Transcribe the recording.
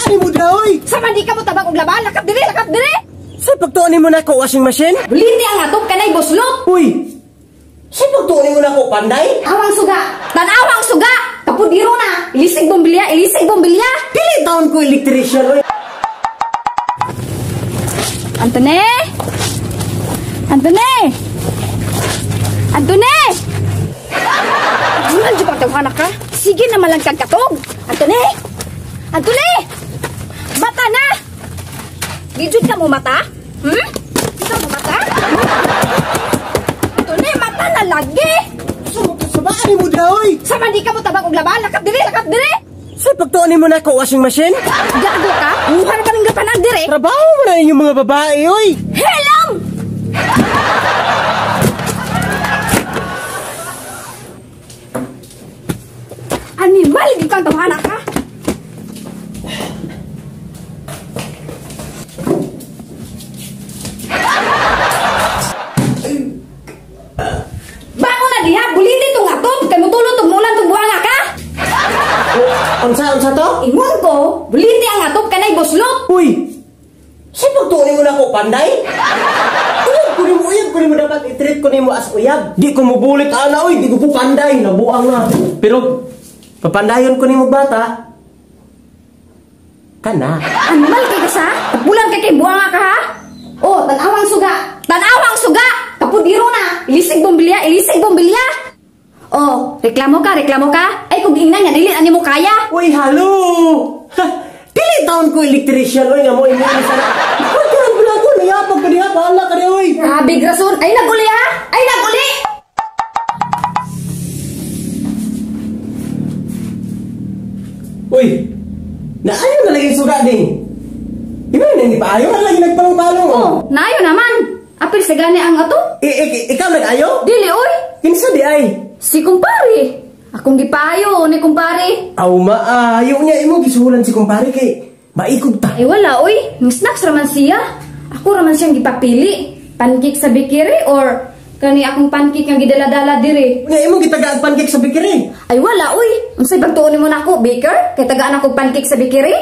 Ani mo daoy. Sa man di ka mo tabang og laban, lakap diri, lakap diri. Sa pagtuon nimo nako washing machine? Buliti ang atop kanay boslot. Uy. Sa pagtuon nimo nako panday? Awang suga. Tan-awang suga. Kapudiro na. Ilisig bombilya, ilisig bombilya. Dili taon ko electrician oy. Antone! Antone! Antone! Ano dyan pang ka? Sige na malangkag katog! Antone! Antone! Mata na! Di jud ka mo mata? Hmm? Di ka mo mata? Antone, mata na lagi! Sabaan mo daoy! Sa man di ka mo tabang og laban, lakap diri, lakap diri! Sa pagtuon nimo nako washing machine? Gago ka? Uhan ka ning gapanag diri! Trabaho mo na inyong mga babae, oy! Helong! Animal, di kang tawhana ka? Bangon na diha, buliti itong atop, kay mutulong itong mulan itong buwanga ka? Unsa, unsa to? Ingon ko, buliti ang atop, kanay boslot. Uy! Sa pagtuon mo na ko, panday? Uyab ko nimo, uyab ko nimo dapat i-treat ko nimo as uyab. Di ko mubulit ana, uy, di ko po panday, nabuang na. Pero, papandayon ko nimo bata. Kana. Animal kay ka sa? Tapulan kay kay buwanga ka ha? Oh, tan-awang suga. Tan-awang suga! Kapudiro na! Ilisig bombilya, ilisig bombilya! Oh, reklamo ka, reklamo ka. Ay, kung ingnan nga, dili ani mo kaya. Uy, halo! Ha, dili taon ko electrician, uy, nga mo imo ni sana. Pagkaran ko lang ko, niyapag ka diha, bahala ka diha, uy. Grabe, grason. Ay, naguli ha! Ay, naguli! Uy, naayo na lagi suga ding. Iba na hindi pa ayo, na lagi nagpalong-palong. Oh, naayo naman. Apil sa gani ang ato. Ikaw nag-ayo? Dili, uy. Kinsa di ay? Si kumpare. Akong gipaayo ni kumpare. Aw, maayo niya imo gisulan si kumpare kay maikog ta. Ay wala, uy. Ng snacks raman siya. Ako raman siyang gipapili. Pancake sa bakery or kani akong pancake nga gidala-dala diri. Nya imo gitagaan pancake sa bakery. Ay wala, uy. Unsay pagtuon nimo nako, baker? Kay tagaan ako pancake sa bakery?